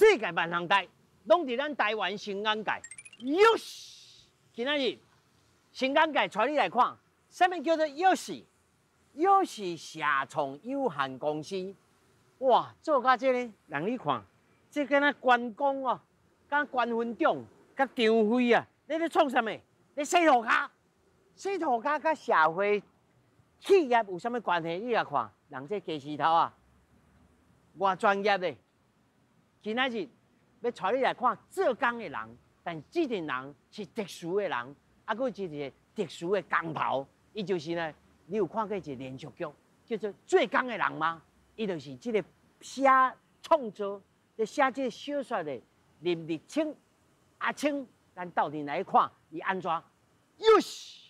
世界萬行代，攏佇咱台灣新眼界。喲西，今仔日新眼界帶你來看，啥物叫做喲西？喲西社創有限公司，哇，做甲這个，人你看，這敢若關公哦，敢關雲長，佮張飛啊，你咧創啥物？咧洗塗跤，洗塗跤佮社會企業有啥物關係？你來看，人這家私頭啊，偌專業的。今仔日欲帶你來看做工的人，但這陣人是特殊的人，啊，閣有一個特殊的工頭，伊就是呢，你有看過一個連續劇叫做《做工的人》嗎？伊就是這個寫創作、咧寫這個小說的林立青阿青，咱鬥陣來看伊按怎。喲西！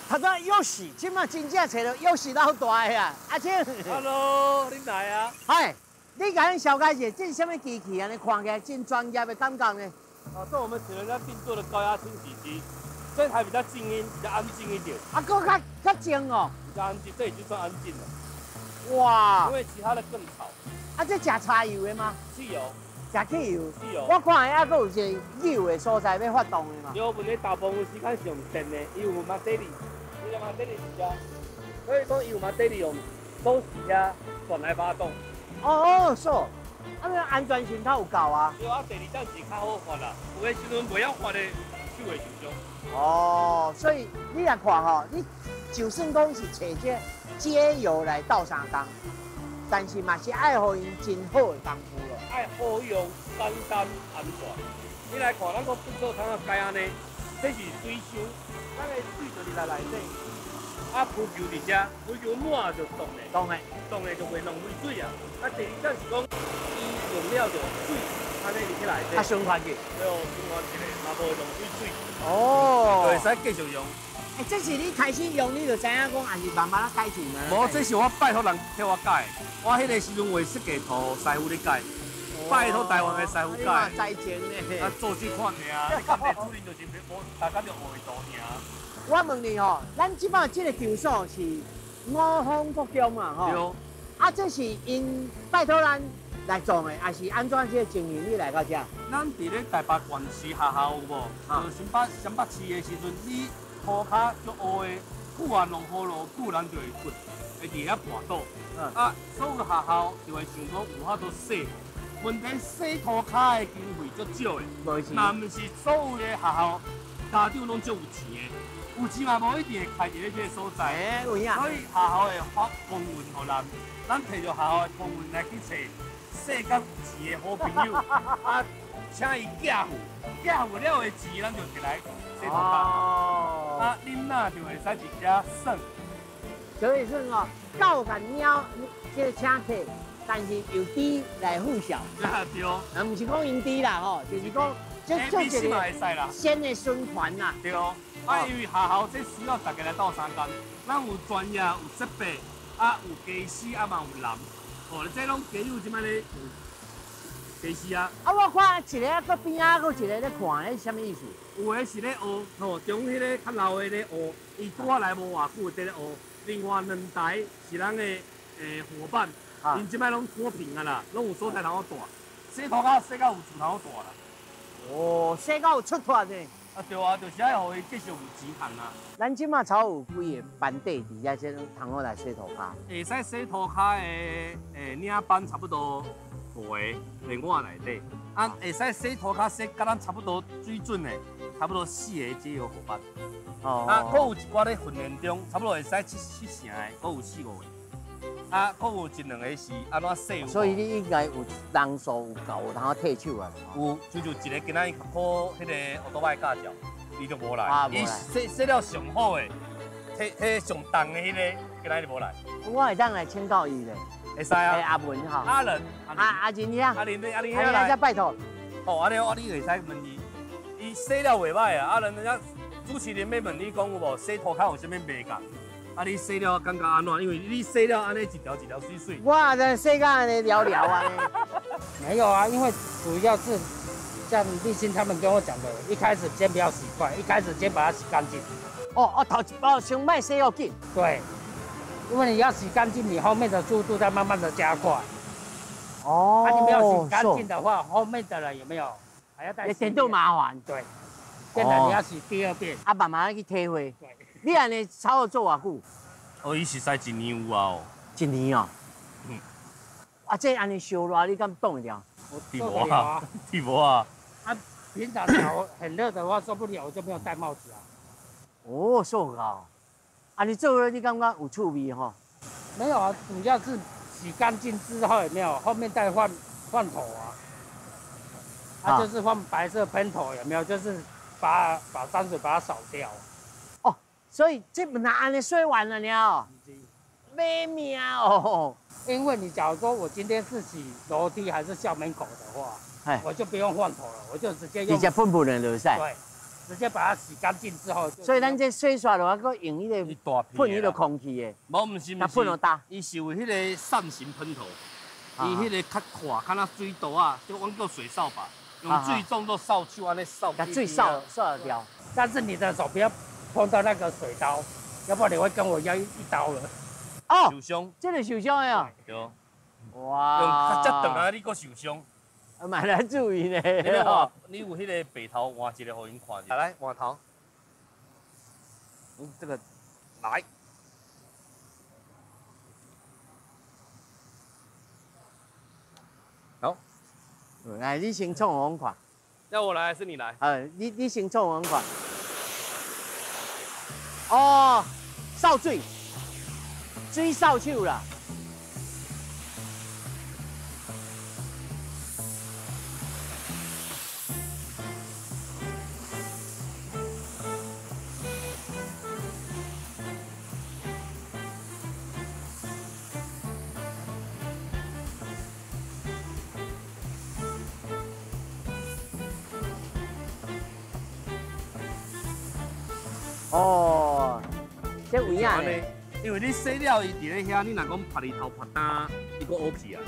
頭拄喲西，這馬真正揣著喲西老大的啊！阿青，Hello，你來啊？嗨，你共咱紹介一下，這是啥物機器？按呢看起來真專業的感覺呢？哦，這我們請人家定做的高壓清洗機，這台比較靜音，比較安靜一點。啊，閣較較靜哦。比較安靜，這已經算安靜了。哇！因為其他的更吵。啊，這食柴油的嗎？汽油。食汽油。汽油。我看遐閣有一個扭的所在欲發動的嘛。對，問題大部分時間是用電的，伊有馬達哩，伊有馬達哩是遮，所以講伊有馬達哩用鎖匙遐轉來發動。哦哦，鎖。啊，那安全性較有夠啊。對啊，第二檔是較好發啦，有的時陣袂曉發的，手會受傷。哦，所以你來看吼，你就算講是揣這街友來鬥相共，但是嘛是愛予𪜶真好的功夫咯。愛好用、簡單、安全。你來看，咱個不做通啊改按呢，這是水箱，咱的水就佇內內底，啊，浮球佇遮，浮球滿就凍的，凍的，凍的就袂浪費水啊。啊，第二點是講，伊用了就水，按呢入去內底。啊，循環去。對哦，循環起來，嘛無會浪費水。哦。就會使繼續用。欸，這是你開始用，你就知影講，還是慢慢仔改進啊？無，這是我拜託人替我改。我彼个時陣畫設計圖，師傅咧改。拜託台灣的師傅改。在前呢。啊，做這款的啊，你講主任就是無，大家就學會圖爾。我問你吼，咱這擺這個場所是五峰國中嘛吼？對。啊，這是𪜶拜託咱來做的，還是按怎這個情形你來到這？咱佇咧台北縣市學校有無？就新北市的時陣，你塗跤足烏的，久啊落雨落久，人就會骨，會佇遐跋倒。啊，所有學校就會想講有法度洗。問題洗塗跤的經費足少的，嘛毋是所有的學校家長攏足有錢的，有錢嘛無一定會開佇咧這個所在。欸，有影。所以學校會發公文予咱，咱提著學校的公文來去揣世間有錢的好朋友，啊，請伊寄付，寄付了的錢，咱就摕來洗塗跤。哦。啊，恁若就會使佇遮耍。所以說哦，狗共貓這個請客。但是由豬來付數，啊對，啊毋是講𪜶豬啦吼，就是講這這一個新的循環啦。對，啊因為學校這需要大家來鬥相共，咱有專業、有設備，啊有家私，啊嘛有人，哦，這攏家有這擺咧有家私啊。啊，我看一個啊，閣邊仔閣一個咧看，彼是啥物意思？有的是咧學，吼，中彼個較老的咧學，伊拄仔來無偌久，佇咧學。另外兩台是咱的夥伴。𪜶這擺攏脫貧啊啦，攏有所在通好蹛，洗塗跤洗到有厝通好蹛啦。哦，洗到有出脫呢？啊對啊，就是愛予伊繼續有錢趁啊。咱這馬才有幾個班底佇遮，這通好來洗塗跤。會使洗塗跤的領班差不多五個，連我內底。啊，會使洗塗跤洗佮咱差不多水準的，差不多四個左右夥伴。哦。啊，閣有一寡咧訓練中，差不多會使七成的，閣有四五個。啊，閣有一兩個是按怎洗？所以你應該有人數有夠，有通退手啊？有，就一個今仔日考彼個奧多擺駕照，伊就無來。伊洗洗了上好的，提提上重的彼個，今仔日無來。我會當來請教伊咧。會使啊。阿文吼。阿仁。阿阿仁兄。阿仁，阿仁兄來。拜託。哦，按呢我你會使問伊，伊洗了袂䆀啊。阿仁，人家主持人欲問你講有無洗塗跤有啥物眉角？啊，你洗了感覺按怎？因為你洗了按呢一條一條水水。哇，這洗甲按呢了了按呢。沒有啊，因為主要是像立新他們跟我講的，一開始先不要洗快，一開始先把它洗乾淨。哦哦，頭一包先莫洗要緊。對，因為你要洗乾淨，你後面的速度再慢慢的加快。哦。啊，你沒有洗乾淨的話，後面的人有沒有還要再洗？會顛倒麻煩。對，現在你要洗第二遍。啊，慢慢去體會。對。你按呢差不多做偌久？哦，伊熟似一年有啊哦。一年哦。嗯。啊，這按呢燒熱，你敢擋會牢？我受不了啊！受不啊！啊，平常頭很熱的話受不了，我就沒有戴帽子啊。哦，受夠。啊，你做了，你感覺有趣味吼？沒有啊，主要是洗乾淨之後有沒有，後面再換頭啊。啊，就是換白色噴頭有沒有？就是把髒水把它掃掉。哦，所以這毋若按呢洗完了爾，沒命哦。因為你假如說我今天是洗樓梯還是校門口的話，我就不用換頭了，我就直接用。直接噴噴的就可以。對，直接把它洗乾淨之後。所以咱這洗刷落，閣用彼個噴彼個空氣的。無，毋是毋是。噴落焦。伊是有彼個扇形噴頭，伊彼個較闊，較若水道啊，就阮叫水掃把，用水當做掃帚按呢掃。共水掃掃掉。但是你的手不要碰到那個水刀，要不然你會跟我要一刀了。哦，受傷，這個受傷的哦。對。哇！用較長啊，你閣受傷。啊，嘛來注意呢。你有彼個白頭換一個，予𪜶看者。來換頭。嗯，這個來。好。來，你先創予阮看。要我來還是你來？你先創予阮看。哦，掃水。水掃帚啦！哦，這有影呢。因為你洗了，伊佇咧遐，你若講曝日頭曝焦，伊閣烏去啊。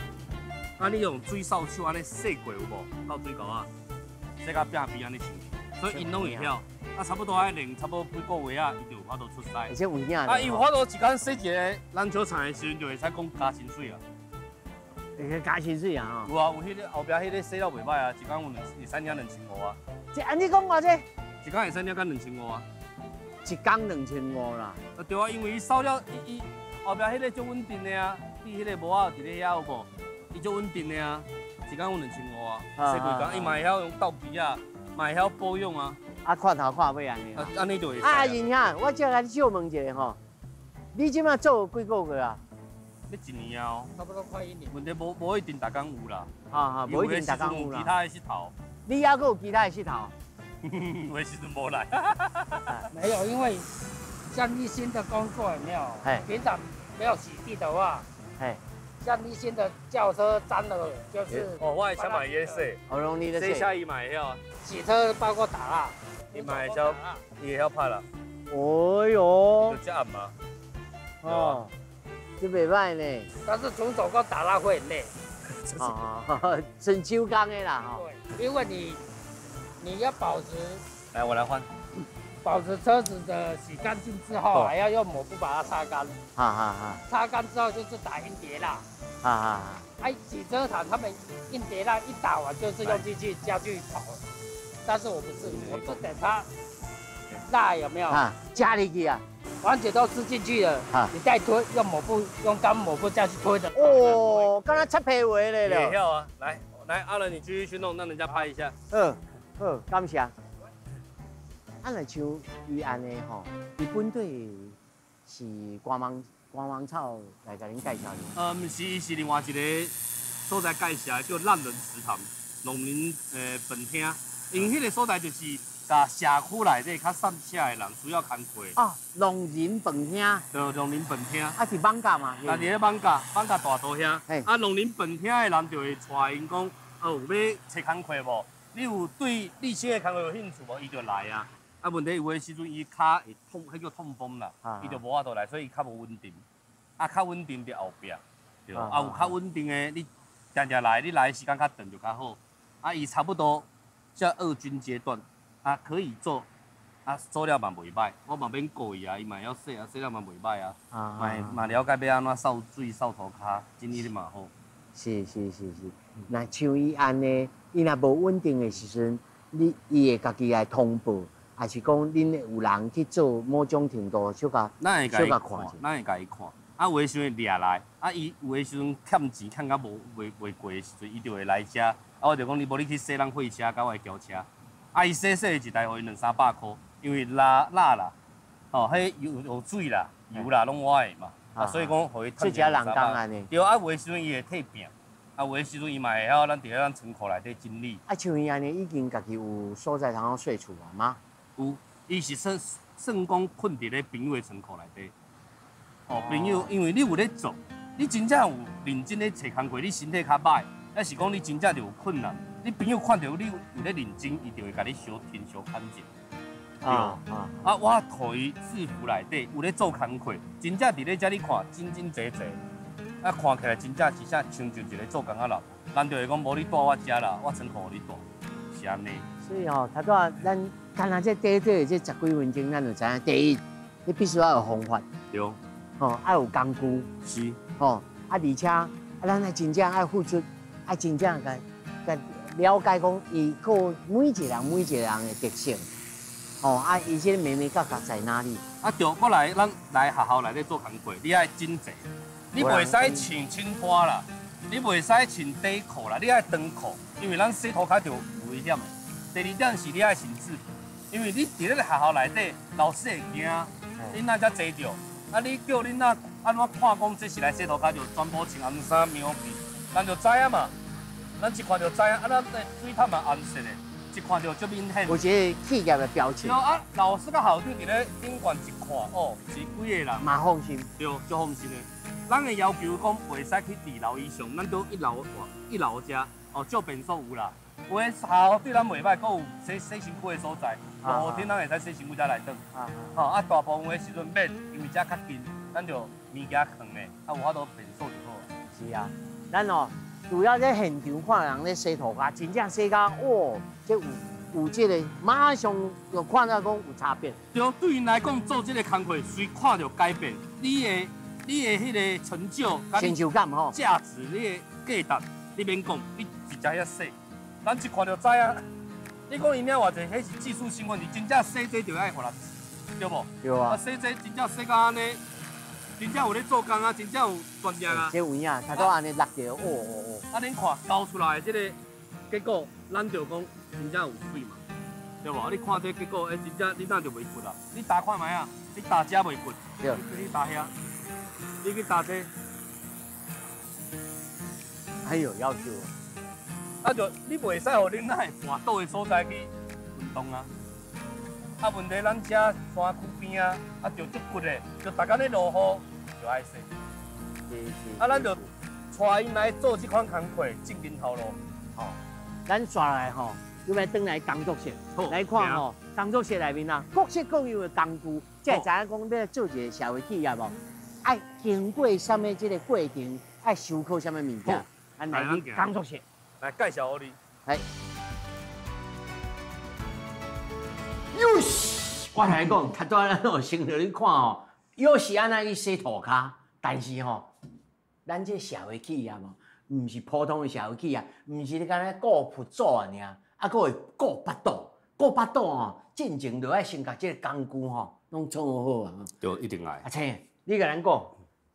啊，你用水掃帚按呢洗過有無？到水溝啊，洗到壁邊按呢清氣，所以𪜶攏會曉。啊，差不多愛練差不多幾個月啊，伊就有法度出師。而且有影。啊，伊有法度一工洗一个籃球場的時陣，就會使講加薪水啊。會加薪水啊？有啊，有彼個後壁彼個洗了袂歹啊，一工有兩會使領2500啊。這按呢講偌濟？一工會使領到2500啊。一工2500啦。啊對啊，因為伊掃了，伊後壁彼個足穩定的啊，你彼個帽仔佇咧遐有無？伊足穩定的啊，一工有2500啊，洗幾工，伊嘛會曉用鬥機啊，嘛會曉保養啊。啊，看頭看尾按呢。啊，按呢就會使。啊，仁兄，我再共你借問一下吼，你這馬做幾個月啊？欲一年啊。差不多快一年。問題無一定逐工有啦。啊啊，無一定逐工有啦。其他的穡頭。你猶閣有其他的穡頭？有的時陣無來。沒有，因為像一新的工作有沒有？平常沒有洗地的話，像一新的轎車髒了，就是。哦，我會先買伊洗。哦，你咧洗。洗車伊嘛會曉。洗車包括打蠟。伊嘛會曉，伊會曉拍啦。哦喲。就這暗嘛。哦，這袂歹呢。但是純手工打蠟會很累。哦，純手工的啦吼。對，因為你要保持。來，我來換。保持車子的洗乾淨之後，還要用抹布把它擦乾。哈哈哈。擦乾之後就是打硬碟蠟。哈哈。哎，洗車廠他們硬碟蠟一打完就是用機器下去跑，但是我不是，我是等它蠟有沒有？啊，加進去啊，完全都吃進去了。啊，你再推，用抹布，用乾抹布再去推的。哦，剛才切皮話咧了。會曉啊，來來，阿倫你繼續去弄，讓人家拍一下。好，好，感謝。啊，若像伊按呢吼，伊本底是官網草來共恁介紹的。毋是，伊是另外一個所在介紹的，叫爛人食堂，農民飯廳。因彼個所在就是共社區內底較散赤的人需要工課。哦，農人飯廳。對，農人飯廳。啊，佇艋舺嘛。啊，佇咧艋舺，艋舺大道遐。啊，農人飯廳的人就會帶𪜶講，哦，有欲揣工課無？你有對麗清的工課有興趣無？伊就來啊。啊，问题有的时阵伊跤会痛，彼叫痛风啦，伊就无法度来，所以伊较无稳定。啊，较稳定伫后壁，对。啊，有较稳定的，你定定来，你来的时间较长就较好。啊，伊差不多才二军阶段，啊，可以做，啊，做了嘛袂䆀，我嘛免顾伊啊，伊嘛会晓洗啊，洗了嘛袂䆀啊，嘛嘛了解欲按怎扫水、扫涂跤，整理得嘛好。是是是是，若像伊按呢，伊若无稳定的时阵，你伊会家己来通报，抑是讲恁有人去做某种程度小可小可看，咱会共伊看。啊，有的时阵会掠来，啊，伊有的时阵欠钱欠甲无袂袂过的时阵，伊就会来遮。啊，我就讲你无你去洗咱货车，佮我的轿车。啊，伊洗洗一台予伊两三百箍，因为蜡蜡啦，吼，彼油有水啦、油啦，拢我的嘛。啊，所以讲予伊趁两三百。对，啊，有的时阵伊会退拼，啊，有的时阵伊嘛会晓咱伫咧咱仓库内底整理。啊，像伊按呢，已经家己有所在通好睡厝啊吗？有，伊是算算讲困伫咧朋友的仓库内底。哦，朋友，因为你有咧做，你真正有认真咧揣工课，你身体较䆀，抑是讲你真正就有困难，你朋友看著你有咧认真，伊就会共你相挺相牵者。对啊，啊，我予伊制服内底有咧做工课，真正伫咧遮你看，整整齐齐，啊，看起来真正是啥像就一个做工仔人，人就会讲无你蹛我遮啦，我仓库予你蹛，是按呢。所以吼，头拄仔咱干焦这短短的这十几分钟，咱就知影，第一，你必须要有方法。对。吼，爱有工具。是。吼，啊，而且啊，咱爱真正爱付出，爱真正共共了解讲，伊个每一个人每一个人的特性。吼，啊，伊这个眉眉角角在哪里？啊，对，过来，咱来学校内底做工课，你爱整齐，你袂使穿穿拖啦，你袂使穿短裤啦，你爱长裤，因为咱洗涂跤就有危险的。第二点是你爱穿制服，因为你伫咧学校内底，老师会惊，恁若才坐著，啊，你叫恁若按怎看讲这是来洗涂跤，就全部穿红衫棉皮，咱就知影嘛，咱一看就知影，啊，咱的水桶嘛红色的。一看就足明显，有一个企业的标志。对啊，老师佮校长伫咧顶悬一看，哦，是几个人？嘛放心。对，足放心的。咱的要求讲袂使去二楼以上，咱都一楼一楼遮，哦，借便所有啦。有的学校对咱袂䆀，阁有洗洗身躯的所在，露天咱会使洗身躯才来转。吼啊，大部分的时阵免，因为遮较近，咱就物件囥的，啊有法度便所就好。是啊，咱哦。主要在现场看人咧洗涂跤，真正洗到哦，这有有这个，马上就看到讲有差别。对，对𪜶来讲做这个工课，随看著改变，你的彼个成就、成就感吼，价值，你的价值，你免讲，你直接遐洗，咱一看就知啊。你讲伊领偌济，彼是技术性问题，真正洗这就爱予人，对无？对啊。啊，洗这真正洗到按呢。真正有咧做工啊，真正有专业啊。这有影，他都按呢落著，哦哦哦。啊，恁看交出来的这个结果，咱就讲真正有水嘛，对无？你看这结果，欸，真正你哪就袂骨啊？你打看觅啊？你打遮袂骨，对。你去打遐，你去打这。还有要求。啊，就你袂使予恁仔会跋倒的所在去运动啊。啊，问题咱遮山区边啊，啊，就足骨的，就逐工咧落雨。就爱洗，啊，咱就带𪜶来做这款工课，正经头路。吼，咱煞来吼，又欲转来工作室来看吼，工作室内面啊，各式各样的工具，才会知影讲欲做一个社会企业无，爱经过啥物这个过程，爱思考啥物物件。咱来工作室来介绍予你。来，哟西，我同你讲，头拄仔咱有先予你看吼。犹是按呢去洗涂跤，但是吼，咱这社会企业哦，毋是普通的社会企业，毋是你干焦顾佛祖尔，啊，阁会顾腹肚，顾腹肚吼，进前就爱先共这个工具吼，拢创好啊。对，一定爱。阿青，你共咱讲，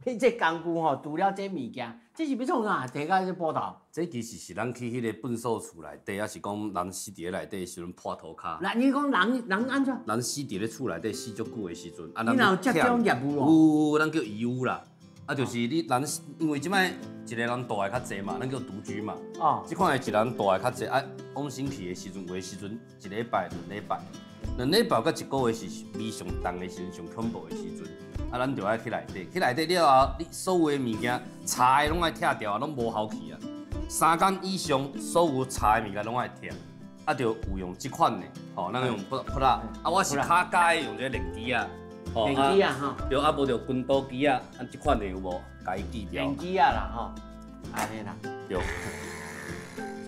你这工具吼，除了这物件，这是欲创啥？提到这斧头。这其实是咱去彼个粪扫厝内底，抑是讲人死伫咧内底的时阵破涂跤。那你讲人人按怎？人死伫咧厝内底死足久的时阵，啊，你若有这种业务哦？有，咱叫遗屋啦。啊，就是你人，因为这摆一个人蹛的较济嘛，咱叫独居嘛。哦。这款的一个人蹛的较济，啊，往生去的时阵，有的时阵一礼拜、两礼拜，两礼拜佮一个月是味上重的时阵，上恐怖的时阵。啊，咱就爱去内底，去内底了后，你所有的物件，柴的拢爱拆掉啊，拢无效去啊。三工以上，所有柴的物件拢爱拆。啊，就有用這款的，吼，咱用撲撲啦，啊，我是較佮意用這個練機啊，練機啊，吼，對，啊，無就滾刀機啊，按這款的有無？共伊記掉。練機啊啦，吼，按呢啦，對，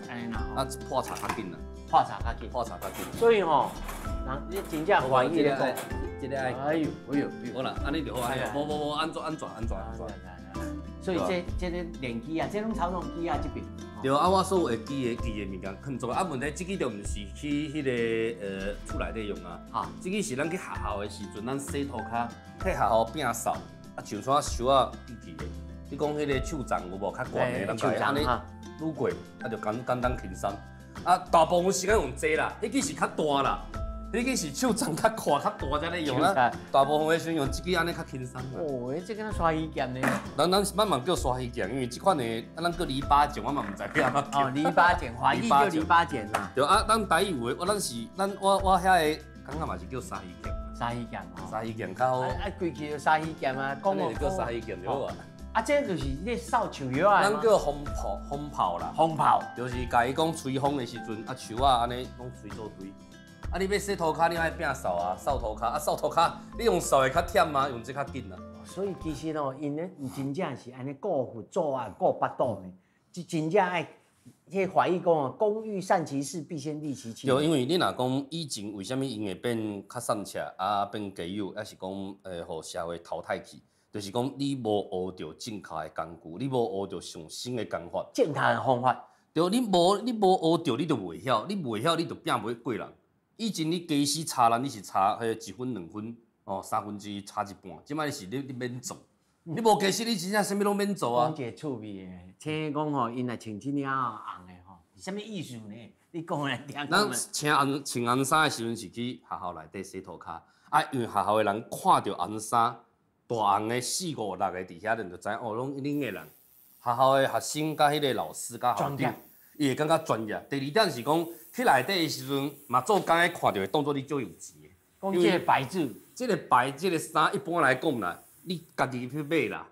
按呢啦，啊，破柴較緊啦，破柴較緊，破柴較緊。所以吼，人你真正歡喜咧講，這個愛，哎呦，哎呦，好啦，按呢就好，按呢，無無無，按怎按怎按怎按怎。所以這這個練機啊，這攏操縱機啊，這邊。對啊，我所有會記的記的物件，囥做啊。問題這支就毋是去彼個厝內底用啊。哈，這支是咱去學校的時陣，咱洗塗跤，去學校摒掃，啊，像怎手仔記記的。你講彼個手杖有無較懸的？咱按呢擼過，啊，就簡簡單輕鬆。啊，大部分時間用這啦，彼支是較大啦。彼支是手掌較闊較大才咧用啊，大部分的時陣用這支按呢較輕鬆。哦，這敢若刷魚劍呢？咱嘛叫刷魚劍，因為這款的啊，咱叫籬笆剪，我嘛毋知影按怎叫。哦，籬笆剪，華語叫籬笆剪啦。對啊，咱台語有的，咱是咱我我遐个感覺嘛是叫鯊魚劍。鯊魚劍哦。鯊魚劍較好。啊，規氣就鯊魚劍啊，講就叫鯊魚劍就好啊。啊，這就是咧掃樹葉啊。咱叫風炮，風炮啦。風炮。就是共伊講吹風的時陣，啊樹仔按呢攏吹做堆。啊！你欲洗塗跤，你愛摒掃啊，掃塗跤啊，掃塗跤，你用掃會較忝啊，用這較緊啊。所以其實哦，𪜶咧真正是按呢顧佛祖啊，顧腹肚呢，這真正愛，這華語講哦，工欲善其事，必先利其器。對，因為你若講以前為啥物𪜶會變較散赤啊，變家有，抑是講予社會淘汰去，就是講你無學著正確的工具，你無學著上新的工法。正確的方法。對，你無你無學著，你就袂曉，你袂曉，你就摒袂過人。以前你家私差人，你是差彼一分兩分，哦三分之一差一半。這擺是你你免做，你無家私，你真正啥物攏免做啊。講一個趣味的，聽講吼，𪜶若穿這領紅的吼，是啥物意思呢？你講來聽。咱穿紅穿紅衫的時陣是去學校內底洗塗跤，啊，因為學校的人看著紅衫，大紅的四五六个佇遐，就知影哦，攏恁的人。學校的學生佮彼個老師佮校長。伊會感覺專業。第二點是講，去內底的時陣，嘛做工的看著會當做你足有錢的。講這個牌子，這個牌，這個衫，一般來講啦，你家己去買啦，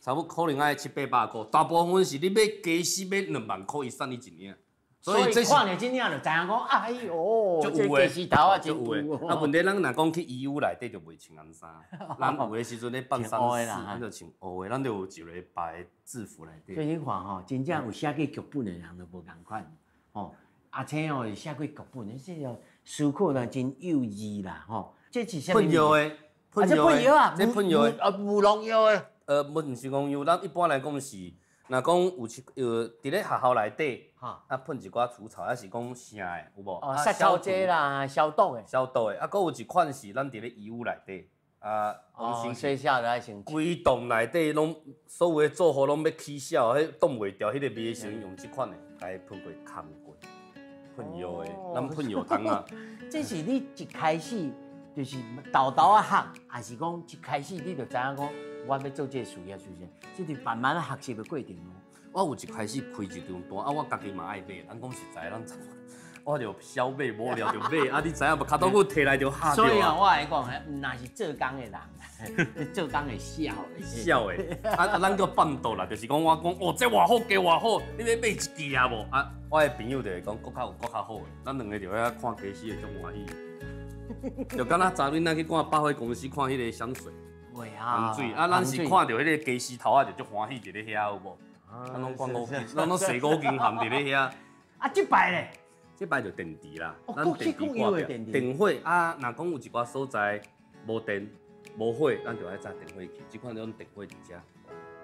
差不多可能愛七八百箍。大部分是你買家私買2萬箍，伊送你一領。所以看著這領就知影講，哎喲，這家私頭啊真有。啊，問題咱若講去醫院內底就袂穿紅衫，咱有的時陣咧辦喪事，咱就穿烏的，咱就有一个白制服內底。所以你看吼，真正有寫過劇本的人都無仝款，吼。阿青哦，寫過劇本，這個思考呢真幼稚啦，吼。這是啥物？噴藥的，噴藥啊，這噴藥的，啊，無農藥的。毋是講藥，咱一般來講是。若講有一佇咧學校內底，啊噴一寡除草，抑是講啥的，有無？哦，殺草劑啦，消毒的。消毒的，啊，閣有一款是咱佇咧醫院內底，啊，哦，洗痟就愛先。規棟內底攏所有的住戶攏欲起痟，彼擋袂牢，彼个味的時陣用這款的，共伊噴過空過，噴藥的，咱噴藥桶啊。這是你一開始就是沓沓仔學，還是講一開始你就知影講？我欲做這个事業，是不是？這是慢慢學習的過程咯。我有一開始開一張單，啊，我家己嘛愛買。咱講實在，咱我就小買無聊就買。啊，你知影無？跤肚骨提來就嚇著。所以啊，我來講，若是做工的人，做工會痟的。痟的。啊，咱叫放毒啦，就是講我講哦，這偌好，加偌好，你欲買一支啊無？啊，我的朋友就會講，閣較有閣較好的。咱兩個就遐看家私會足歡喜。就敢若查某囡仔去看百貨公司看彼个香水。香水啊，咱是看著彼个家私頭仔就足歡喜佇咧遐有無？咱攏看五金，咱攏洗五金含佇咧遐。啊，這擺咧？這擺就電池啦。咱電池掛壁。電火啊，若講有一寡所在無電無火，咱就愛紮電火器。這款攏電火佇遮。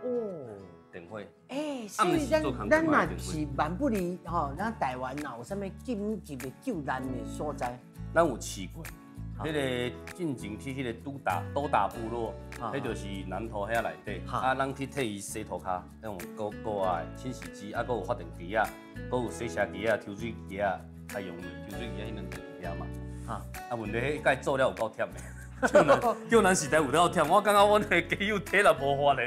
哦。電火。欸，所以咱咱若是萬不離吼，咱台灣若有啥物緊急的救難的所在，咱有試過。彼个進前去彼个都達都達部落，彼就是南投遐內底，啊，咱去替伊洗塗跤，用古古仔的清洗機，啊，閣有發電機仔，閣有洗車機仔、抽水機仔，啊用的抽水機仔彼兩台佇遐嘛。啊，問題彼擺做了有夠忝的，救難救難實在有夠忝，我感覺阮的家有體力無法的，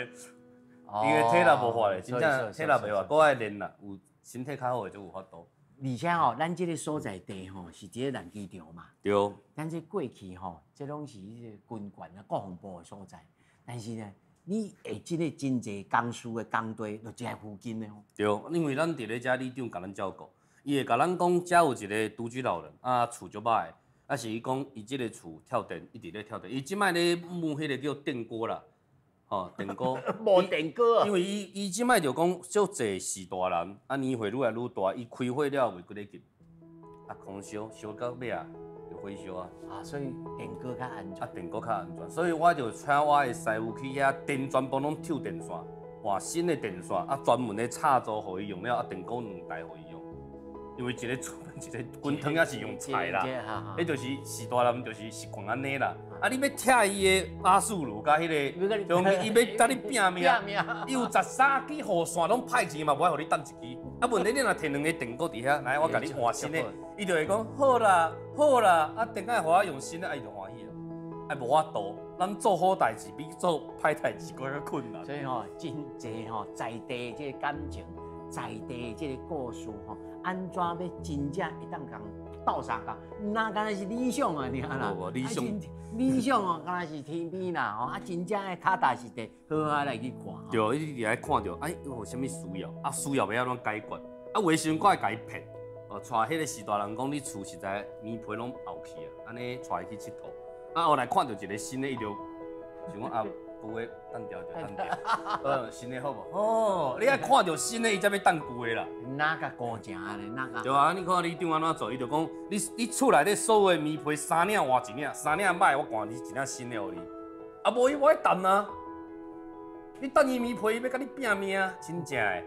因為體力無法的，真正體力袂法，閣愛練啦，有身體較好的就有法度。而且吼，咱這個所在地吼是佇咧南機場嘛。對。咱這過去吼，這攏是彼个軍管啊、國防部的所在。但是呢，你會這个真濟公司的工地，就佇遮附近的吼。對，因為咱佇咧遮里長共咱照顧，伊會共咱講，遮有一个獨居老人，啊，厝足歹的，啊是伊講伊這个厝跳電，一直咧跳電，伊這擺咧募彼个叫電鍋啦，吼，電鍋。無電鍋啊。因為伊這擺就講足濟序大人，啊年歲愈來愈大，伊開火了袂閣咧緊，啊空燒燒到尾啊就火燒啊。啊，所以電鍋較安全。啊，電鍋較安全，所以我就請我的師傅去遐電全部攏抽電線，換新的電線，啊專門的插座予伊用了，啊電鍋兩台予伊用。因為一个厝一个滾湯也是用菜啦，彼就是序大人就是習慣按呢啦。啊，你欲拆伊的瓦斯爐佮彼个，就伊欲佮你拚命，伊有13支雨線攏歹錢嘛，無愛予你掷一支。啊，問題你若提兩个電鍋佇遐，來我共你換新的，伊就會講好啦好啦，啊電愛予我用新的，啊伊就歡喜啦。啊無法度，咱做好代誌比做歹代誌閣較困難。所以吼，真濟吼在地這個感情，在地這個故事吼。按怎欲真正會當共鬥相共？若敢若是理想啊，爾啦。無無理想，理想哦，敢若是天邊啦吼。啊，真正愛腳踏實地，好好來去看。對，你一直愛看著，哎，有啥物需要？啊，需要欲按怎解決？啊，有的時陣閣會共伊騙。哦，帶彼个序大人講，你厝實在棉被攏沤去啊，按呢帶伊去𨑨迌。啊，後來看著一个新的，伊就想講啊。舊的掷掉就掷掉，新的好無？哦，你愛看著新的，伊才欲掷舊的啦。哪個孤情咧？哪個？對啊，你看里長按怎做，伊就講你厝內底所有的棉被三領換一領，三領歹，我換你一領新的予你。啊，無伊無愛掷啊。你掷伊棉被，伊欲共你拚命，真正的。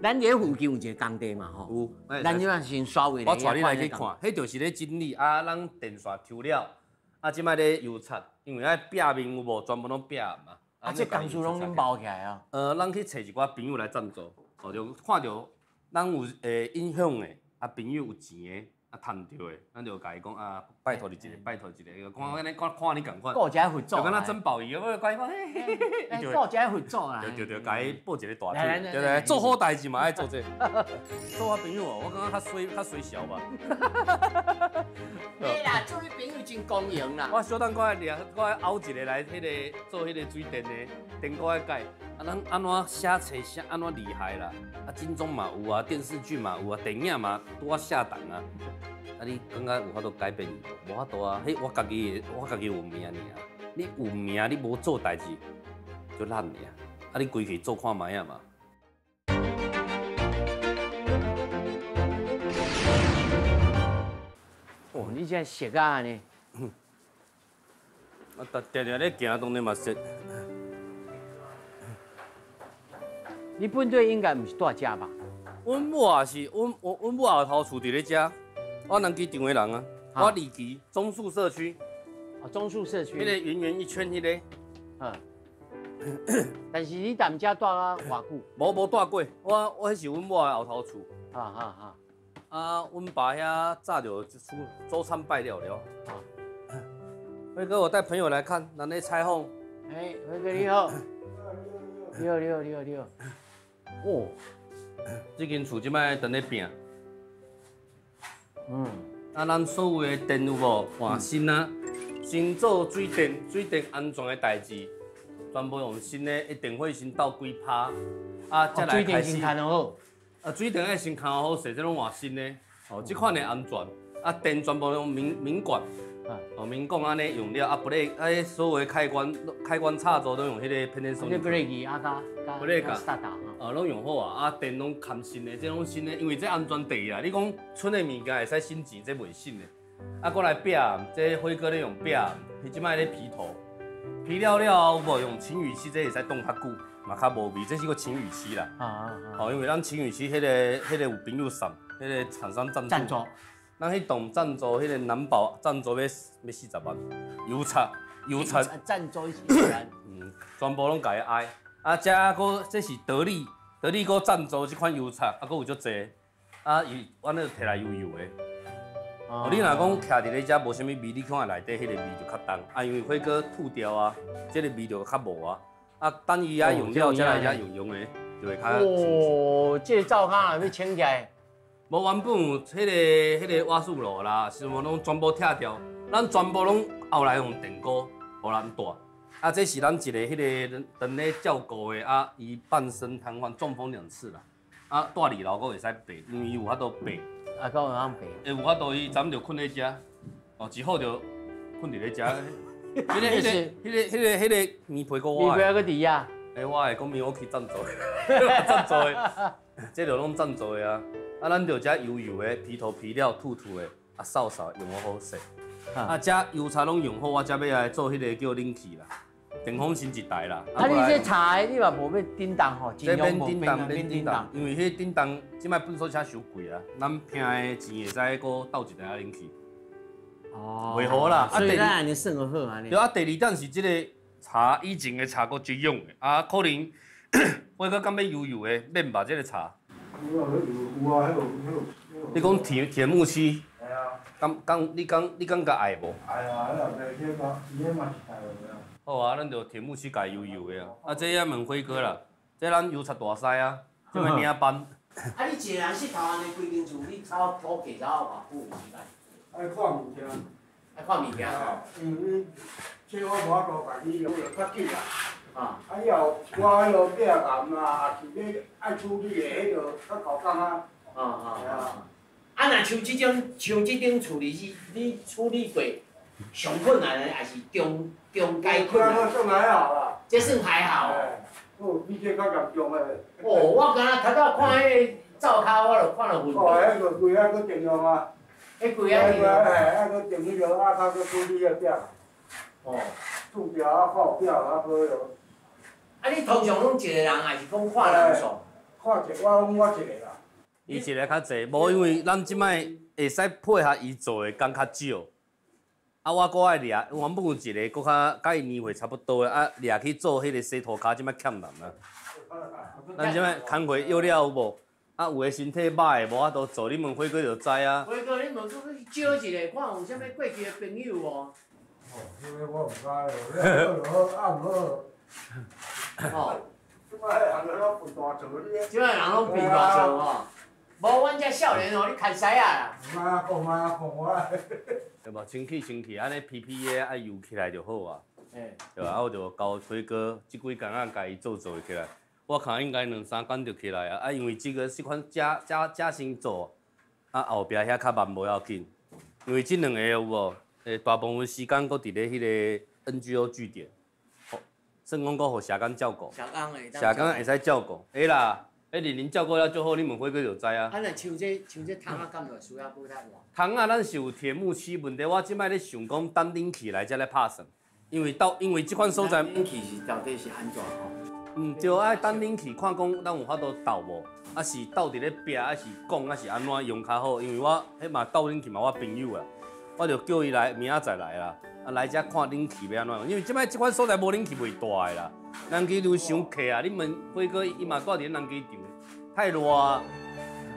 咱佇附近有一个工地嘛，吼。有。咱這擺先刷位。我帶你來去看，彼就是咧整理啊，咱電線抽了，啊，這擺咧油漆。因為愛壁面有無，全部攏壁嘛。啊，這工序攏恁包起來啊？咱去揣一寡朋友來贊助，哦，就看著咱有會影響的，啊，朋友有錢的，啊，趁著的，咱就共伊講啊，拜託你一下，拜託一下，看按呢，看看你仝款。顧一佛祖。就敢若珍寶伊，我乖乖，嘿嘿嘿，顧一佛祖啦。對對對，共伊報一个大腿，對對，做好代誌嘛愛做這個。做我朋友哦，我感覺較衰較衰小吧。對啦，做你朋友真光榮啦。我小等閣愛掠，閣愛拗一个來，彼个做彼个水電的電鍋愛改。啊，咱按怎寫冊寫按怎厲害啦？啊，金鐘嘛有啊，電視劇嘛有啊，電影嘛拄仔下檔啊。啊，你感覺有法度改變伊無？無法度啊！彼我家己的，我家己有名爾。你有名，你無做代誌，就爛爾。啊，你規氣做看覓仔嘛。哦，你這熟啊呢？啊，逐定定咧行，當然嘛熟。你本底應該毋是住遮吧？阮某也是，阮阮某後頭厝佇咧遮，我南機場的人啊，我二期棕樹社區。哦，棕樹社區。彼个圓圓一圈彼个。嗯。但是你踮遮住啊偌久？無無住過，我彼是阮某的後頭厝。啊啊啊！啊，阮爸遐早就出祖產敗了了。啊。輝哥，我帶朋友來看，咱咧採訪。哎，輝哥你好。你好，你好，你好，你好。哦，這間厝這擺佇咧拼。嗯。啊，咱所有的電有無換新啊？先做水電，水電安全的代誌，全部用新的，一定會先鬥幾趴，啊，才來開始。水電先牽好。啊，水電愛先牽好勢，這攏換新的，哦，這款的安全。啊，電全部用明管。哦，明管按呢用了，啊，不咧，啊，所有的開關插座都用彼个偏天松。你不咧去啊？加不咧加。哦，攏用好啊！啊，電攏含新的，這攏新的，因為這安全第一啦。你講剩的物件會使省錢，這袂省的。啊，閣來壁，這輝哥咧用壁，伊這擺咧皮頭，皮了了後有無用晴雨漆，這會使凍較久，嘛較無味。這是個晴雨漆啦。哦，因為咱晴雨漆彼个有朋友送，彼个廠商贊助。咱彼棟贊助，彼个南寶贊助欲40萬，油漆油漆。贊助40萬。嗯，全部攏共伊愛。啊，遮閣這是德利，德利閣贊助這款油漆，啊，閣有足濟。啊，伊阮咧摕來油油的。哦，你若講徛佇咧遮無啥物味，你看內底彼个味就較重。啊，因為火鍋吐掉啊，這個味就較無啊。啊，等伊啊用了，才來遮用用的，就會較。哦，這個灶跤若欲清起來。無原本有彼个瓦斯爐啦，什麼攏全部拆掉，咱全部攏後來用電鍋，予人帶。啊，這是咱一个彼个當咧照顧的啊，伊半身癱瘓，中風2次啦。啊，住二樓閣會使爬，因為伊有法度爬。啊，閣有通爬。會有法度，伊昨昏就睏咧遮，哦，一好就睏佇咧遮。彼个棉被閣我的。棉被閣佇遐。欸，我會講明我去贊助的，贊助的，這就攏贊助的啊。啊，咱就遮油油的，皮頭皮料土土的，啊，掃掃用好好勢。啊，遮油漆攏用好，我才欲來做彼个叫冷氣啦，電風扇一台啦。啊，你這柴的你嘛無欲振動吼？這免振動，免振動，因為彼振動這擺糞埽車傷貴啊，咱拼的錢會使閣鬥一台冷氣。哦。袂好啦。所以咱按呢算就好按呢。對啊，第二點是這個柴以前的柴閣足用的，啊，可能我閣感覺油油的，免吧這个柴。有啊，有啊，彼个彼个。你講鐵木漆？系啊。敢，你感覺愛無？愛啊，彼個彼個伊彼嘛是大的啊。好啊，咱就鐵木漆共油油的啊。啊，這也問輝哥啦，這咱油漆大師啊，這擺領班。啊，你一个人穡頭按呢規間厝，你抄土地抄偌久時間？愛看物件。愛看物件吼。因為這我無法度家己用，較緊啦。啊。啊以後我彼落壁癌啦，也是欲愛處理的，彼落較厚工啊。啊啊啊！啊，若像這種像這種厝裡是，你處理過上困難的，還是中中階困難？這算還好啦。這算還好。哦，比這較嚴重的。哦，我敢若頭拄看彼个灶跤，我就看著昏。哦，彼个规爱閣定用啊。彼规爱定用。嘿，愛閣定彼落，啊，較閣處理彼壁。哦。厝壁啊，靠壁啊，閣彼落。啊，你通常攏一个人，還是講看人數？看一，我講我一个啦。伊一个較濟，無因為咱這擺會使配合伊做的工較少。啊，我閣愛掠，原本有一个閣較佮伊年歲差不多的，啊，掠去做彼个洗塗跤，這擺欠人啊。咱這擺工課約了有無？啊，有的身體歹的，無法度做，你問輝哥就知啊。輝哥，你問講去招一个，看有啥物過去的朋友無？哦，這个我毋知哦，好啊毋好。哦。這擺人攏笨大做，你。這擺人攏笨大做吼。無，阮遮少年哦，你牽屎仔啦。毋通講，毋通講我。對無？清氣清氣，按呢皮皮的愛油起來就好啊。欸。對吧？啊，我就交輝哥這幾工仔共伊做做起來，我看應該兩三工就起來啊。啊，因為這個這款遮遮遮先做，啊後壁遐較慢無要緊，因為這兩個有無？大部分時間閣佇咧彼個 NGO 據點，算講閣予社工照顧。社工會。社工會使照顧，會啦。欸，認真照顧了足好，你問輝哥就知啊。啊，若像這像這窗仔，敢會需要閣較換？窗仔咱是有鐵木漆問題，我這擺咧想講等冷氣來才來拍算，因為到因為這款所在。冷氣是到底是按怎吼？毋對，愛等冷氣看講咱有法度鬥無？啊是鬥佇咧壁，啊是講，啊是按怎用較好？因為我彼嘛鬥冷氣嘛，我朋友啊，我就叫伊來明仔載來啦，啊來遮看冷氣欲按怎用？因為這擺這款所在無冷氣袂大的啦，人機場傷客啊！你問輝哥，伊嘛住佇咧人機場，太熱啊！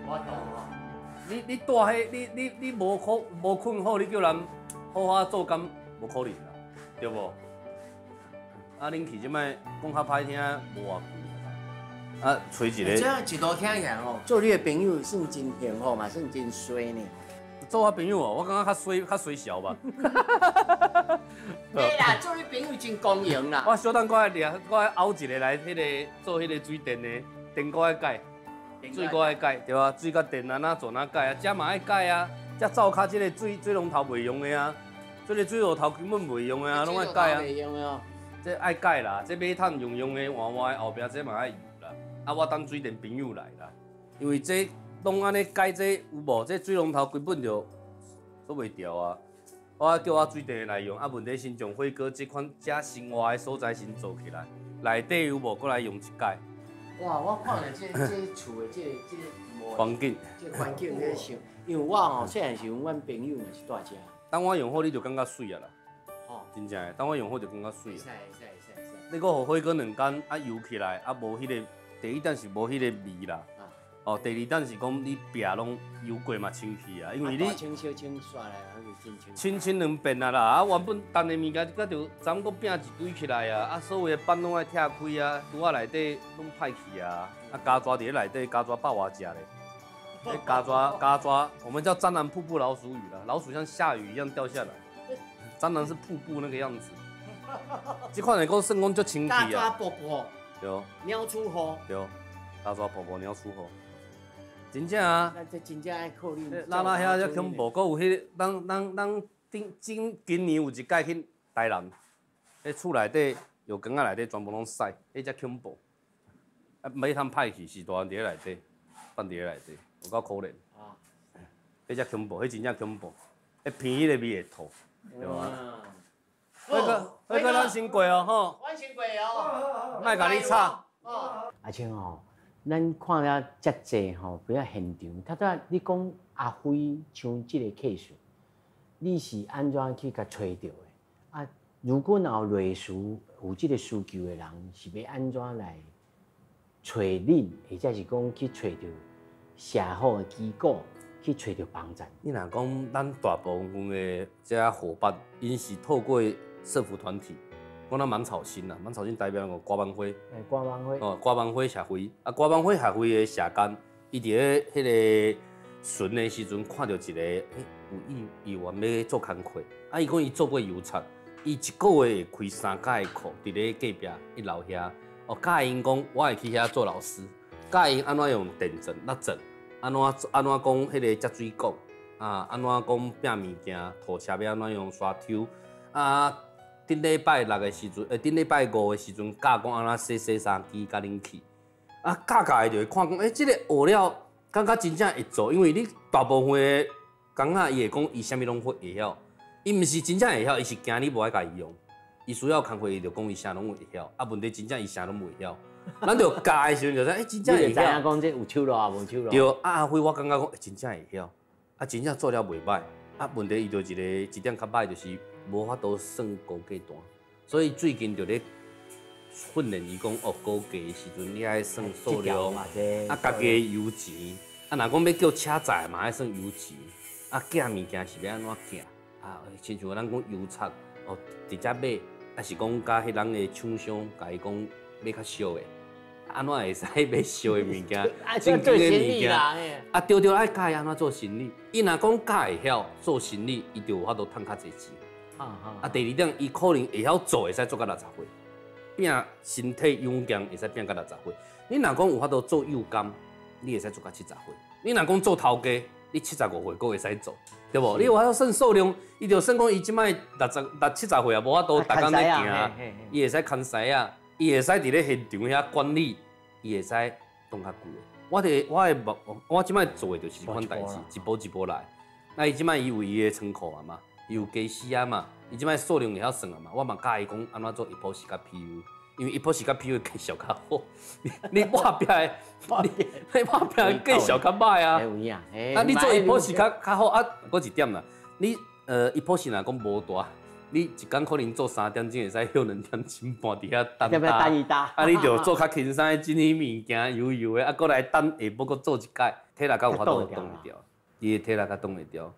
我懂哦。你住彼，你無好無睏好，你叫人好好做工，無可能啦，對無？啊，冷氣這擺講較歹聽，無偌貴。啊，揣一個。這樣一路聽起來吼，做你的朋友算真幸福嘛，算真衰呢。做我朋友哦，我感覺較衰較衰小吧。對啦，做你朋友真光榮啦。我小等閣愛掠，閣愛拗一個來，彼个做彼个水電的，電閣愛改，水閣愛改，對吧？水佮電按怎做哪改啊？這嘛愛改啊，這灶跤這个水龍頭袂用的啊，這个水龍頭根本袂用的啊，攏愛改啊。袂用的哦。這愛改啦，這馬桶用用的換換的，後壁這嘛愛油啦。啊，我等水電朋友來啦，因為這攏按呢改這有無？這水龍頭根本就做袂著啊！我叫我水電的來用，啊，問題先將輝哥這款遮生活的所在先做起來，內底有無？閣來用一改。哇！我看著這這厝的這這環境，這環境咧想，因為我吼細漢時陣，阮朋友嘛是住遮。當我用好，你就感覺媠啊啦。吼，真正的，當我用好就感覺媠。會使會使會使會使。你閣予輝哥兩工啊油起來，啊無彼个第一點是無彼個味啦。哦，第二點是講你壁攏油過嘛清氣啊，因為你清小清刷來，還是真清。清清兩遍啊啦，啊原本陳的物件，佮就昨昏閣拚一堆起來啊，啊所有的板攏愛拆開啊，櫥仔內底攏歹去啊，啊膠紙佇咧內底，膠紙百外隻咧，彼膠紙膠紙，我們叫蟑螂瀑布老鼠雨啦，老鼠像下雨一樣掉下來，蟑螂是瀑布那個樣子。這款來講算講足清氣啊。膠紙瀑布。對。鳥出雨。對，膠紙瀑布鳥出雨。真正啊！咱這真正愛靠恁。咱那遐遮恐怖，閣有彼個，咱咱咱頂今今年有一擺去台南，彼厝內底藥缸仔內底全部攏屎，彼才恐怖。啊，欲通歹去，是大漢佇咧內底，放佇咧內底，有夠可憐。啊！彼才恐怖，彼真正恐怖，彼鼻彼个味會吐，對無？輝哥，輝哥，咱先過哦，吼。阮先過哦。莫共你吵。阿青吼，咱看了遮濟吼，比較現場。頭拄仔你講阿輝像這個 case，你是按怎去共揣著的？啊，如果若有類似有這個需求的人，是欲按怎來揣恁，或者是講去揣著社福的機構去揣著幫贊？你若講咱大部分的這夥伴，𪜶是透過社福團體，講咱芒草心啦，芒草心代表個歌網會，歌網會，哦，歌網會協會，啊，歌網會協會的社工，伊佇咧彼個巡的時陣，看著一個，欸，有議議員欲做工課，啊，伊講伊做過郵差，伊一個月會開三擺的課，佇咧隔壁一樓遐，哦，教𪜶講我會去遐做老師，教𪜶按怎用電鑽、蠟鑽，按怎按怎講彼個接水管，啊，按怎講拚物件，拖車欲按怎用刷抽，啊。頂禮拜六的時陣，頂禮拜五的時陣，教講按怎洗洗衫機佮冷氣，啊，教教的就會看講，欸，這個學了，感覺真正會做，因為你大部分的工仔，伊會講伊啥物攏會會曉，伊毋是真正會曉，伊是驚你無愛共伊用，伊需要工課，伊就講伊啥攏會曉，啊，問題真正伊啥攏袂曉，咱就教的時陣就知，欸，真正會曉。你就知影講這有手路啊，無手路。對，啊，阿輝，我感覺講，欸，真正會曉，啊，真正做了袂䆀，啊，問題伊就一個一點較䆀就是。無法度算估價單，所以最近就咧訓練伊講哦，估價的時陣你愛算數量，啊，家己的油錢，啊，若講欲叫車載嘛愛算油錢，啊，寄物件是欲按怎寄，啊，親像咱講郵差哦，直接買，抑是講佮彼人的廠商共伊講買較俗的，按怎會使買俗的物件，正經的物件，啊，對對，愛教伊按怎做生意，伊若講教會曉做生意，伊就有法度趁較濟錢。啊，第二點，伊可能會曉做，會使做到60歲，拼身體勇健，會使拼到60歲。你若講有法度做幼監，你會使做到70歲。你若講做頭家，你75歲閣會使做，對無？你有法度算數量，伊就算講伊這擺六十六七十歲也無法度逐工咧行，伊會使牽師仔，伊會使佇咧現場遐管理，伊會使當較久的。我佇我的目，我這擺做的就是這款代誌，一步一步來。啊，伊這擺伊有伊的倉庫啊嘛。伊有家私啊嘛，伊這擺數量會曉算啊嘛，我嘛教伊講按怎做 epoxy 佮 PU，因為 epoxy 佮 PU 的價數較好，你抹壁的，你抹壁的價數較歹啊。啊，你做 epoxy 較較好啊，閣一點啦，你epoxy 若講無大，你一工可能做3點鐘會使歇2點鐘半佇遐等。等一搭。啊，你著做較輕鬆的，整理物件油油的，啊，閣來等下晡閣做一擺，體力較有法度擋會牢，伊的體力較擋會牢。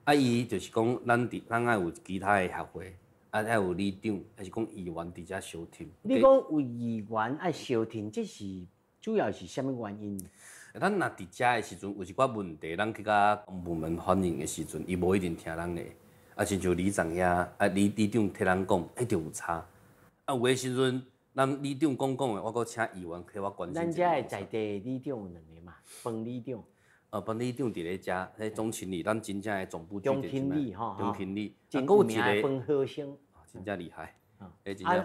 啊，伊就是講，咱佇咱愛有其他的協會，啊，愛有里長，抑是講議員佇遮相挺。你講有議員愛相挺，這是主要是啥物原因？咱若佇遮的時陣，有一寡問題，咱去共公部門反映的時陣，伊無一定聽咱的。啊，親像里長遐，啊，里里長替咱講，彼就有差。啊，有的時陣，咱里長講講的，我閣請議員替我關心。咱遮的在地里長有兩個嘛，彭里長。彭里長佇咧遮，彼總經理，咱真正的總部總經理吼，總經理，啊，閣有一個彭和生，真正厲害。啊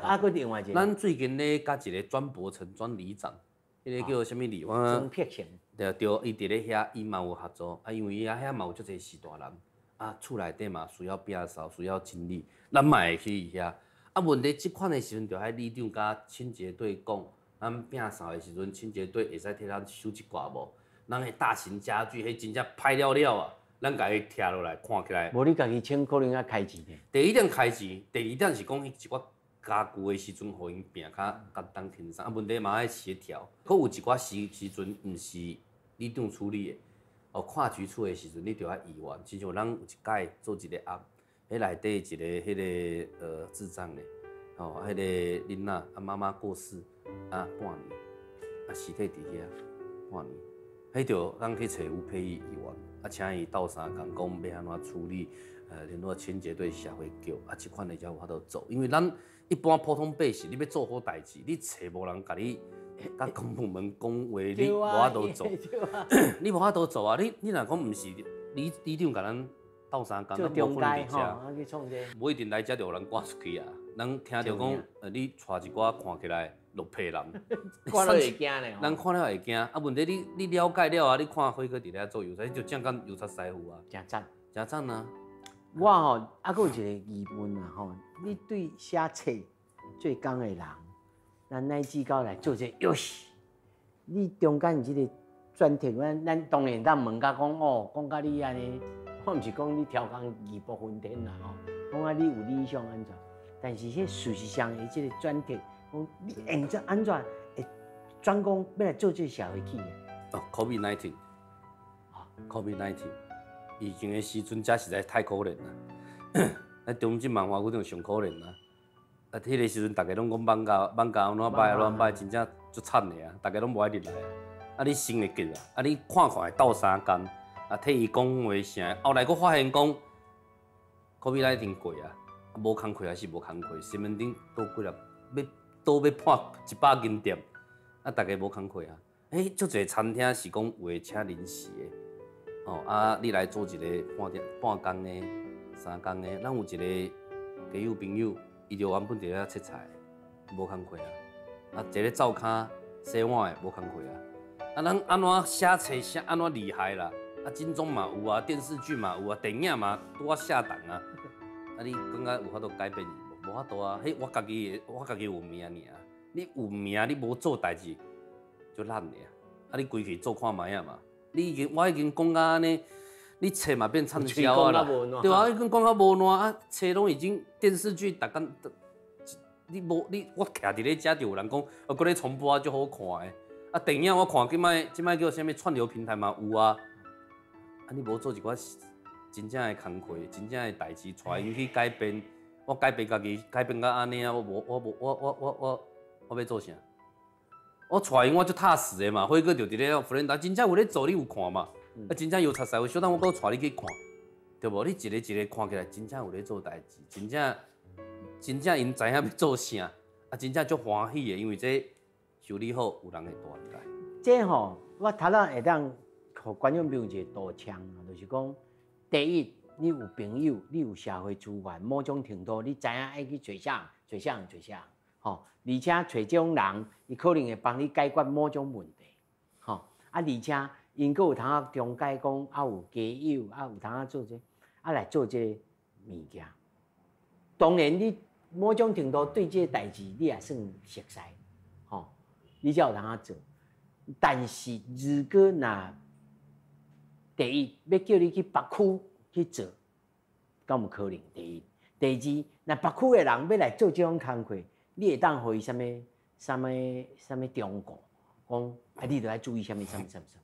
啊，閣另外一個，咱最近咧佮一個莊伯成莊里長，彼個叫啥物里？我莊柏成。對對，伊佇咧遐，伊嘛有合作，啊，因為伊遐嘛有足濟士大人，啊，厝內底嘛需要摒掃，需要清理，咱嘛會去伊遐。啊，問題這款的時陣，就愛里長佮清潔隊講，咱摒掃的時陣，清潔隊會使替咱收一寡無？咱彼大型家具，彼真正歹了了啊！咱共伊拆落來看起來。無你家己清，可能愛開錢呢。第一點開錢，第二點是講彼一寡家具的時陣，予𪜶摒較簡單輕鬆。啊，問題嘛愛協調。閣有一寡時時陣，毋是里長處理的。哦，跨局處的時陣，你著愛議員。親像咱有一擺做一個案，彼內底一個彼個智障的，吼，彼個囡仔啊媽媽過世啊半年，啊屍體佇遐半年。彼就咱去揣吳沛憶議員，啊，請伊鬥相共講欲按怎處理，聯絡清潔隊、社會局，啊，這款的才有法度做。因為咱一般普通百姓，你欲做好代誌，你揣無人共你佮公部门讲话，你无法度做，你无法度做啊！你若讲毋是里长共咱鬥相共，做中介吼，去創這，無一定來遮就予人趕出去啊。人聽著講，你帶一寡看起來落魄人，看了會驚咧。人看了會驚。啊，問題你了解了啊，你看輝哥佇咧做郵差，就正講郵差師傅啊。誠讚，誠讚啊！我吼猶閣有一個疑問啊吼，你對寫冊做工的人，咱乃至到來做這個，喲西，你中間這個轉折，咱當然當問甲講哦，講甲你按呢，我毋是講你超工義薄雲天啦吼，講啊你有理想按怎，但是彼事實上的這個轉折，講你用怎按怎會轉講欲來做這個社會企業？哦，COVID-19，啊，COVID-19，疫情的時陣，這實在太可憐啦。啊，中正萬華區長上可憐啦。啊，彼个時陣，逐家攏講艋舺，艋舺按怎歹，按怎歹，真正足慘的啊！逐家攏無愛入來啊。啊，你心會急啊！啊，你看看會鬥相共，啊，替伊講話啥？後來閣發現講，COVID-19 過啊，無工課還是無工課，西門町倒幾粒，欲倒欲破100間店，啊，逐家無工課啊。欸，足濟餐廳是講有的請臨時的，哦，啊，你來做一個半點半工的、三工的，咱有一個街友朋友，伊就原本佇咧切菜，無工課啊，啊，一個灶跤洗碗的無工課啊，啊，咱按怎寫冊寫按怎厲害啦？啊，金鐘嘛有啊，電視劇嘛有啊，電影嘛拄仔下檔啊，啊，你感覺有法度改變伊無？無法度啊，彼我家己有名爾，你有名你無做代誌，就爛的啊！啊，你規氣做看覓仔嘛？你已經我已經講甲按呢，你冊嘛變暢銷啊啦，對啊，已經講甲無爛啊，冊攏已經電視劇逐工，你無你我徛佇咧遮就有人講，哦，閣咧重播啊，足好看的。啊，電影我看這擺叫啥物串流平台嘛有啊。啊，你無做一寡真正的工課，真正的代誌，帶𪜶去改變，我改變家己，改變甲按呢啊，我無我無我我我我我欲做啥？我帶𪜶我足踏實的嘛，輝哥就佇咧弗蘭達，真正有咧做，你有看嘛？啊，真正郵差師傅，小等我閣帶你去看，對無？你一个一个看起來，真正有咧做代誌，真正真正𪜶知影欲做啥，啊，真正足歡喜的，因為這修理好，有人會帶入來。這吼，我頭仔會當予觀眾朋友一個導向，就是講，第一，你有朋友，你有社會資源，某種程度你知影愛去揣啥，揣啥，揣啥。吼，而且揣這種人，伊可能會幫你解決某種問題，吼。啊，而且𪜶閣有通仔中介講，啊有街友，啊有通仔做這個，啊來做這個物件。當然，你某種程度對這個代誌，你也算熟似，吼，你才有通仔做。但是，如果若第一欲叫你去別區去做，敢有可能？第一，第二，若別區的人欲來做這種工課，你會當予伊啥物、啥物、啥物忠告？講啊，你著愛注意啥物、啥物、啥物、啥物。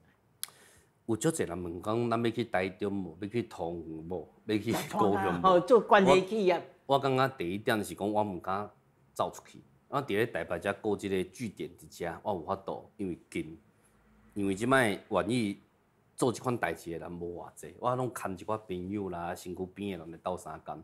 有足濟人問講，咱欲去台中無？欲去桃園無？欲去高雄無？哦，做關係企業。我感覺第一點是講，我毋敢走出去。我佇咧台北遮顧這個據點佇遮，我有法度，因為近。因為這擺願意做這款代誌的人無偌濟，我攏牽一寡朋友啦、身軀邊的人來鬥相共，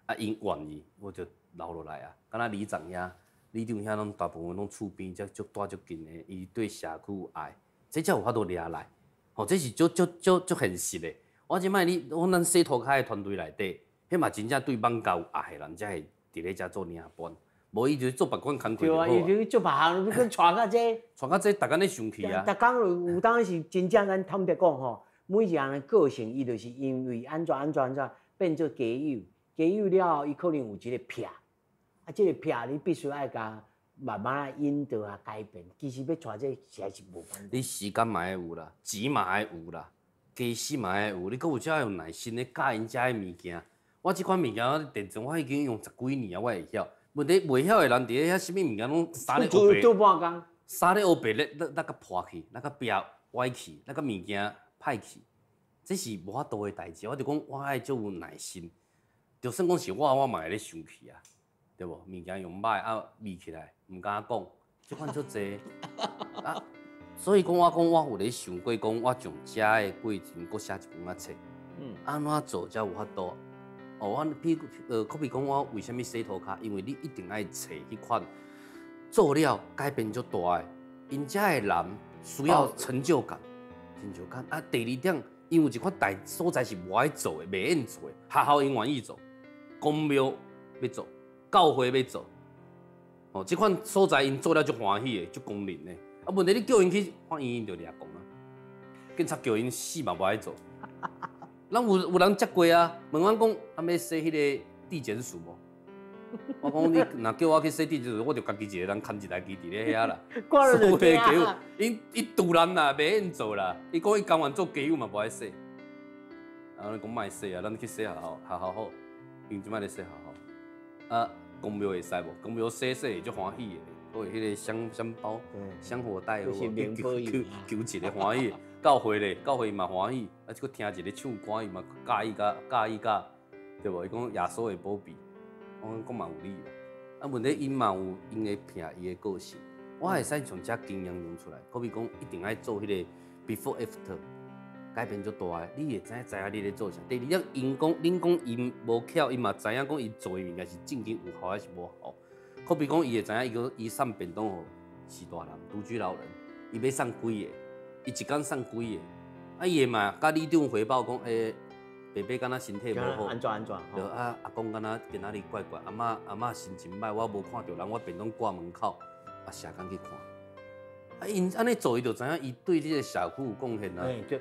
啊，𪜶願意，我就留落來啊。敢若里長遐，里長遐攏大部分攏厝邊，才足蹛足近的，伊對社區有愛，這才有法度掠來。吼，這是足足足足現實的。我這擺你，講咱洗塗跤的團隊內底，彼嘛真正對艋舺有愛的人，才會佇咧遮做領班。無伊就做別款工課就好啊。對啊，伊就做別項，你閣帶較濟。帶較濟，逐工咧生氣啊。逐工有當時真正咱坦白講吼，每一個人的個性，伊就是因為按怎按怎按怎變做街友，街友了後，伊可能有一個癖，啊，這個癖你必須愛共慢慢仔引導啊改變。其實欲帶這個實在是無簡單。你時間嘛愛有啦，錢嘛愛有啦，家私嘛愛有，你閣有遮有耐心咧教𪜶遮的物件。我這款物件，我電腦我已經用十幾年啊，我會曉。問題袂曉的人佇咧遐，啥物物件攏啥咧烏白，做半工，啥咧烏白咧，咱佮破去，咱佮壁歪去，咱佮物件歹去，這是無法度的代誌。我就講，我愛足有耐心，就算講是我，我嘛會咧生氣啊，對無？物件用歹啊，味起來，毋敢講，這款足濟啊。所以講，我講我有咧想過，講我從遮的過程，閣寫一本仔冊，按怎做才有法度？哦，我譬可比講，我為啥物洗塗跤？因為你一定愛揣彼款做了改變足大的， 𪜶遮的人需要成就感，成就感。啊，第二點，𪜶有一款代所在是無愛做的，袂用做的，學校𪜶願意做，公廟欲做，教會欲做，哦，這款所在𪜶做了足歡喜的，足光榮的。啊，問題你叫𪜶去法院，𪜶就掠狂啊！警察叫𪜶死嘛無愛做。咱有人接過啊，問阮講，啊欲洗彼个地檢署無？我講你若叫我去洗地檢署，我就家己一个人牽一台機佇咧遐啦。所有的街友，𪜶伊突然啦，袂用做啦。伊講伊甘願做街友嘛，無愛洗。啊，阮講莫洗啊，咱去洗學校，學校好，𪜶這擺咧洗學校。啊，公廟會使無？公廟洗洗會足歡喜的，閣有彼个香香包、香火袋，求求求一个歡喜。教會咧，教會嘛歡喜，啊，閣聽一个唱歌，伊嘛佮意佮佮意佮，對無？伊講耶穌的保庇，我講嘛有理啦。啊，問題𪜶嘛有𪜶的拼伊的個性，我會使從這經驗用出來。好比講，一定愛做彼个 before after，改變足大的，你會知影知影你咧做啥。第二點，𪜶講恁講𪜶無巧，伊嘛知影講伊做的物件是正經有效還是無效。好比講，伊會知影伊講伊送便當予序大人、獨居老人，伊欲送幾個？伊一工送幾個？啊，伊會嘛佮里長回報講，欸，伯伯敢若身體無好，按怎按怎？對啊，阿公敢若今仔日怪怪，阿嬤阿嬤心情䆀，我無看著人，我便當掛門口，啊，社工去看。啊，𪜶按呢做，伊就知影伊對這个社區有貢獻啊。對，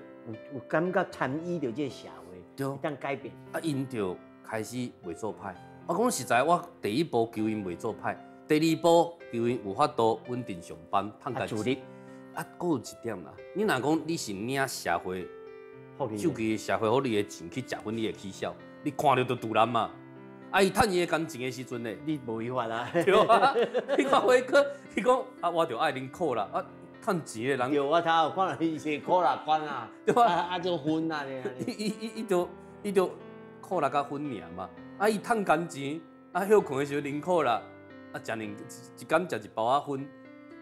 有感覺參與著這个社會，對，會當改變。啊，𪜶就開始袂做歹。我講實在，我第一步求𪜶袂做歹，第二步求𪜶有法度穩定上班，趁家己。啊，閣有一點啦，你若講你是領社會手機社會福利的錢去食薰，你會起痟？你看著就賭爛嘛。啊，伊趁伊的工錢的時陣咧，你無違法啊？對啊，你看火哥，伊講啊，我就愛啉可樂啊，趁錢的人。對，我頭有看伊是可樂罐啊，對啊，啊做薰啊，伊就可樂佮薰爾嘛。啊，伊趁工錢，啊，歇睏的時陣啉可樂，啊，食兩一工食一包仔薰。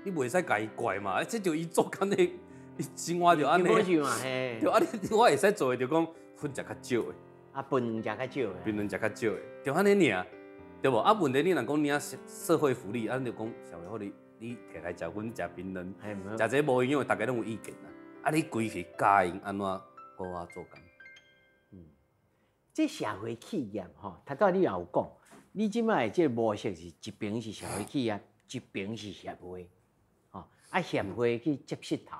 你袂使共伊怪嘛？啊，這就伊做工的，伊生活就按呢。對啊，你我會使做的就講薰食較少的。啊，檳榔食較少的。檳榔食較少的，就按呢爾，對無？啊，問題你若講領社會福利，啊，你就講社會福利，你摕來食薰、食檳榔，食這無營養，大家攏有意見啦。啊，你規氣教𪜶按怎好好做工？嗯，這社會企業吼，頭拄你也有講，你這擺的這个模式是一邊是社會企業，一邊是協會。啊，協會去接穡頭，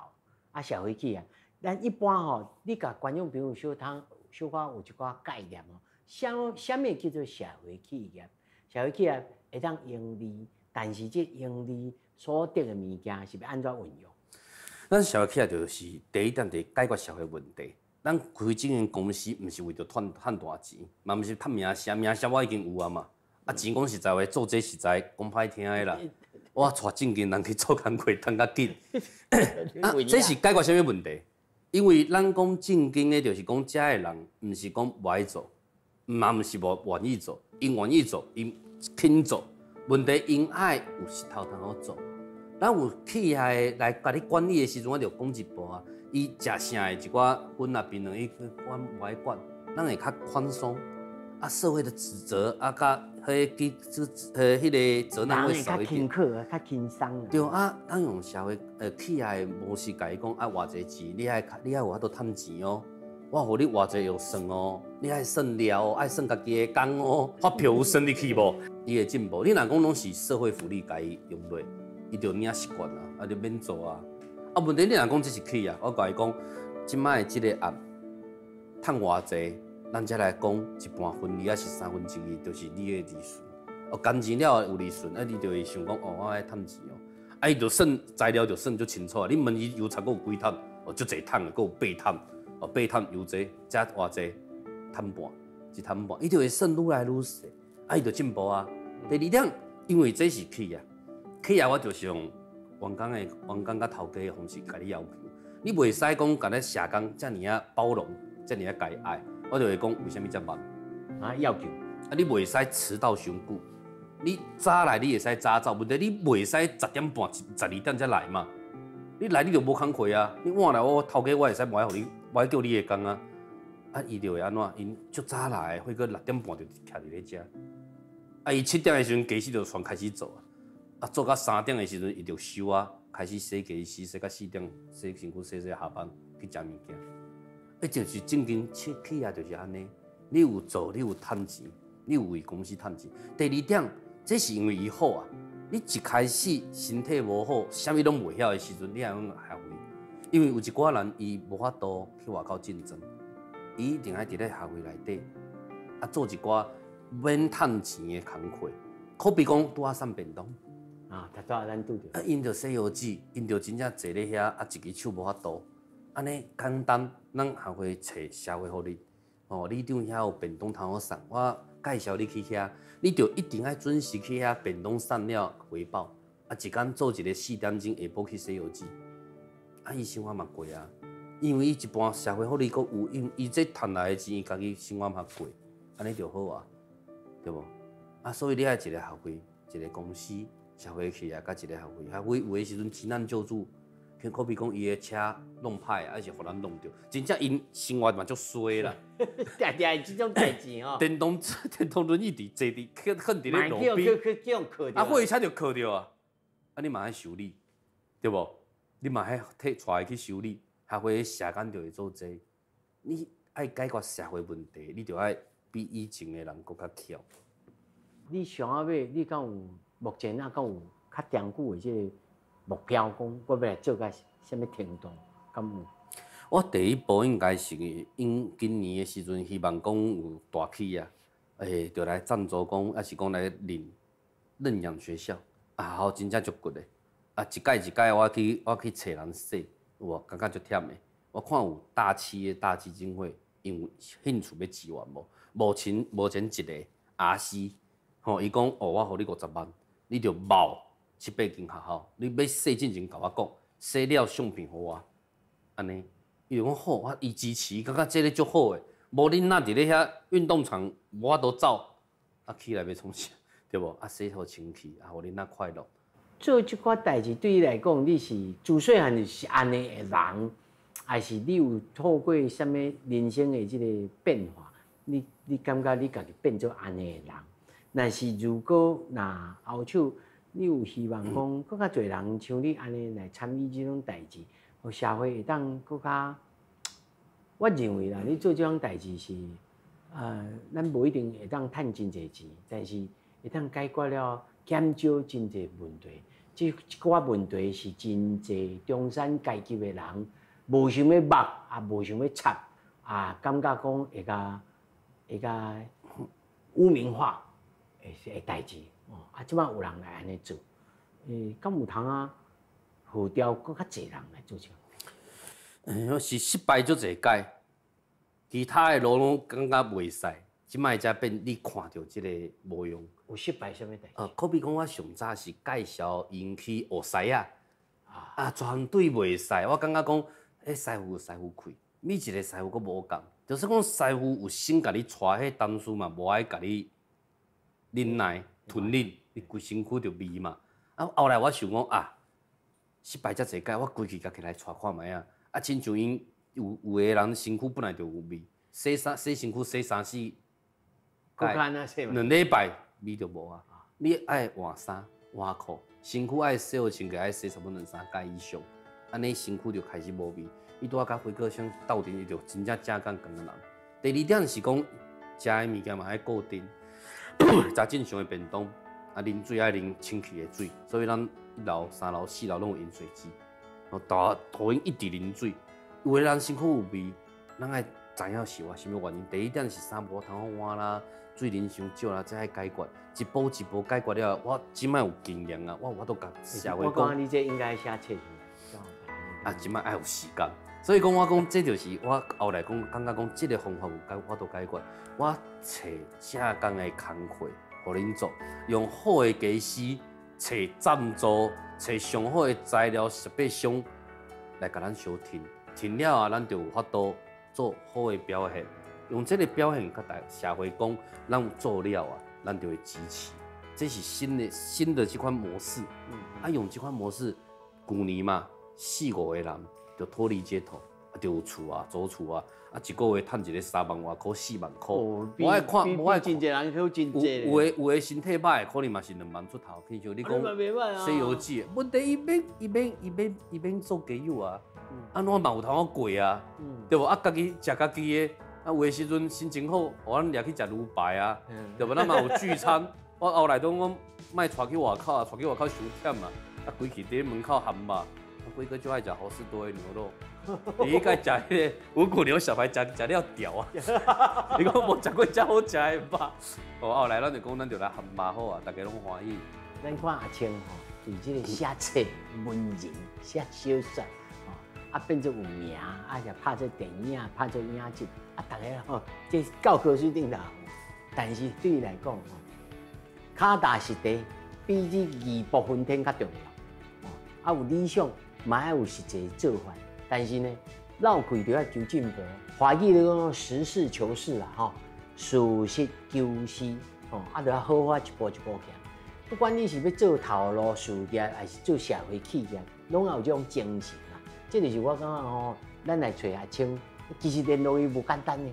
啊，社會企業，咱一般吼，你共觀眾朋友小通小可有一寡概念哦。啥啥物叫做社會企業？社會企業會當盈利，但是這盈利所得的物件是欲按怎運用？咱社會企業就是第一點，就是解決社會問題。咱開這間公司，毋是為著賺賺大錢，嘛毋是趁名聲，名聲我已經有啊嘛。啊，錢講實在話，做這實在講歹聽的啦。我帶正經人去做工課，趁較緊。啊，這是解決啥物問題？因為咱講正經的，就是講遮的人，毋是講無愛做，嘛毋是無願意做，𪜶願意做，𪜶肯做。問題𪜶愛有穡頭通好做。咱有企業來共你管理的時陣，我就講一步啊。伊食啥的一寡薰啊檳榔，伊阮無愛管，咱會較寬鬆。啊，社會的指責啊，佮彼個彼個責難會少一點。較輕巧，較輕鬆。對啊，咱用社會企業的模式共伊講啊，偌濟錢，你愛有法度趁錢哦。我予你偌濟藥算哦，你愛算了哦，愛算家己的工哦，發票有算入去無？伊會進步。你若講攏是社會福利共伊用落，伊就領習慣啊，啊就免做啊。啊，問題你若講這是企業，我共伊講，這擺的這个案，趁偌濟？咱才來講一半分，二抑是三分之二，就是你的利潤。哦，工錢了後有利潤，啊，你就會想講，哦，我愛趁錢哦。啊，伊就算材料就算足清楚啊。你問伊郵差閣有幾桶？哦，足濟桶的，閣有八桶。哦，八桶油濟，才偌濟，桶半，一桶半，伊就會算愈來愈細，啊，伊就進步啊。第二點，因為這是企業，企業我就是用員工的員工佮頭家的方式共你要求，你袂使講共咱社工遮爾仔包容，遮爾仔共伊愛。我就會講為啥物遮慢？啊，要求啊，你袂使遲到傷久。你早來你會使早走，問題你袂使10點半、12點才來嘛。你來你就無工課啊。你晚來我頭家我會使無愛予你，無愛叫你的工啊。啊，伊就會按怎？𪜶足早來，火哥6點半就徛佇咧遮。啊，伊7點的時陣，機師就全開始做啊。啊，做到3點的時陣，伊就收啊。開始洗家私，洗到4點，洗身軀洗洗下班去食物件。欸，就是正經企業就是按呢，你有做，你有趁錢，你有為公司趁錢。第二點，這是因為伊好啊。你一開始身體無好，啥物攏袂曉的時陣，你愛用學費。因為有一寡人伊無法度去外口競爭，伊一定愛佇咧學會內底啊做一寡免趁錢的工課。好比講拄仔送便當。啊，拄仔咱拄著。啊，𪜶就洗腰子，𪜶就真正坐咧遐，啊，一支手無法度，按呢簡單，咱學會找社會福利，哦，里長遐有便當通好送，我介紹你去遐，你就一定愛準時去遐便當送了回報，啊，一工做一个4點鐘下晡去洗腰子，啊，伊生活嘛過啊，因為伊一般社會福利閣有，因伊這趁來的錢，伊家己生活嘛過，按呢就好啊，對無？啊，所以你愛一个學會，一个公司。社會企業佮一个學會，學會有的時陣急難救助，好比講伊的車弄歹，還是予人弄著，真正𪜶生活嘛足衰啦。定定這種代誌吼。電動輪椅佇坐佇去囥佇咧路邊，啊，貨車就囥著啊，啊，你嘛愛修理，對無？你嘛愛替帶伊去修理，學會社工就會做這個。你愛解決社會問題，你就愛比以前的人閣較巧。你上仔尾，你敢有？目前啊，敢有較長久的這个目標，講我欲來做到啥物程度？敢有？我第一步應該是因今年的時陣，希望講有大企業，欸，就來贊助講，抑是講來認養學校，啊，好，真正足骨的。啊，一擺一擺我去揣人說，有無？感覺足忝的。我看有大企業、大基金會，𪜶有興趣欲支援無？目前一个 RC，吼，伊講哦，我予你50萬。你就冒七八間學校，你欲洗進前共我講，洗了相片予我，按呢，伊就講好，我伊支持，感覺這个足好的，無恁若佇咧遐運動場無法度走，啊起來欲創啥，對無？啊洗好清氣，啊予恁仔快樂。做這寡代誌對你來講，你是自細漢就是按呢的人，還是你有透過啥物人生的這个變化，你感覺你家己變做按呢的人？但是如果若後手你有希望講，閣較濟人像你按呢來參與這種代誌，予社會會當閣較，我認為啦，你做這種代誌是，咱無一定會當趁真濟錢，但是會當解決了減少真濟問題。這這寡問題是真濟中產階級的人無想欲目，也無想欲插，啊，感覺講會共污名化。的代誌哦，啊，這擺有人來按呢做，欸，敢有通啊？號召閣較濟人來做這個？欸，我是失敗足濟擺，其他的路攏感覺袂使，這擺才變你看著這個無用。有失敗啥物代誌？好比講我上早是介紹𪜶去學師仔，啊，全隊袂使，我感覺講，彼師傅有師傅氣，每一个師傅閣無仝，就是講師傅有心共你帶，彼同事嘛無愛共你。忍耐、吞忍，你規身軀就味嘛。啊，後來我想講啊，失敗遮濟擺，我規氣共起來帶看覓啊。啊，親像𪜶有的人身軀本來就有味，洗衫洗身軀洗三四擺，2禮拜味就無啊。你愛換衫換褲，身軀愛洗好清潔，愛洗差不多兩三擺以上，按呢身軀就開始無味。伊拄仔佮輝哥相鬥陣，伊就真正正講工人。第二點是講，食的物件嘛愛固定。食正常的便當，啊，啉水愛啉清氣的水，所以咱一樓、三樓、四樓攏有飲水機，哦，大予𪜶一直啉水。有的人身軀有味，咱愛知影是為啥物原因。第一點是衫無通好換啦，水啉傷少啦，這愛解決，一步一步解決了。我這擺有經驗啊，我有法度共社會講。我感覺你這應該寫冊出來。啊，這擺愛有時間，所以講我講這就是我後來講，感覺講這个方法有解，法度解決。我揣正工的工課，予恁做，用好的家私，揣贊助，揣上好的材料設備商來共咱相挺，挺了啊，咱就有法度做好的表現。用這个表現，佮大社會講，咱有做了啊，咱就會支持。這是新的這款模式。啊，用這款模式，舊年嘛，四五個人就脫離街頭，啊，就有厝啊，租厝啊，啊一个月趁一个3萬外箍、4萬箍。我愛看，我愛真濟人去真濟。有的身體歹，可能嘛是2萬出頭。譬如你講《西遊記》，問題伊免伊免伊免伊免做家有啊，按怎嘛有通過啊，對無？啊，家己食家己的，啊有的時陣心情好，予咱掠去食牛排啊，對無？咱嘛有聚餐。我後來都講莫帶去外口啊，帶去外口傷忝啊，啊規氣佇門口含肉。輝哥就愛食好市多的牛肉，你應該食彼个五穀牛小排，食食了屌啊！你講無食過遮好食的吧？哦，後來咱就講，咱就來含肉好啊，大家攏歡喜。咱看阿清吼，對這个寫冊文人寫小說，吼啊變做有名，啊也拍做電影，拍做影集，啊逐家吼這教科書頂頭。但是對伊來講吼，跤踏實地比這義薄雲天較重要。啊有理想。嘛愛有實際做法，但是呢，落氣就愛求進步。華語咧講實事求是啦，吼，事實求是，吼，啊，就愛好好一步一步行。不管你是欲做頭路事業，還是做社會企業，攏愛有這種精神啦。這就是我感覺吼，咱來揣阿清，其實聯絡伊無簡單呢。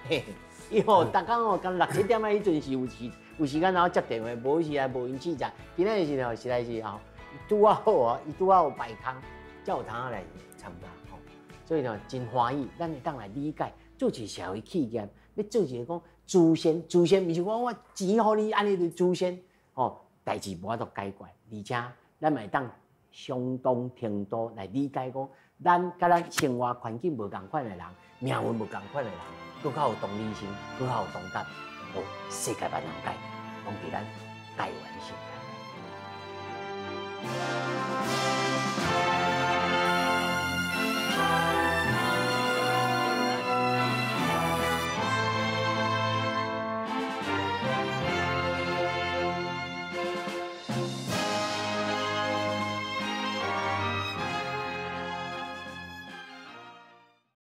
嘿，伊吼，逐工吼，剛六七點仔彼陣是有時有時間然後接電話，無時也無閒試食。今仔日是吼，實在是吼。拄仔好啊，伊拄仔有排空，才有通來參加吼，所以呢，真歡喜，咱會當來理解，做一個社會企業，欲做一個講慈善，慈善毋是講我錢予你，按呢就慈善，吼，代誌無法度解決，而且咱嘛會當相當程度來理解講，咱佮咱生活環境無仝款的人，命運無仝款的人，閣較有同理心，閣較有同感，哦，世界萬人改，攏佇咱台灣身。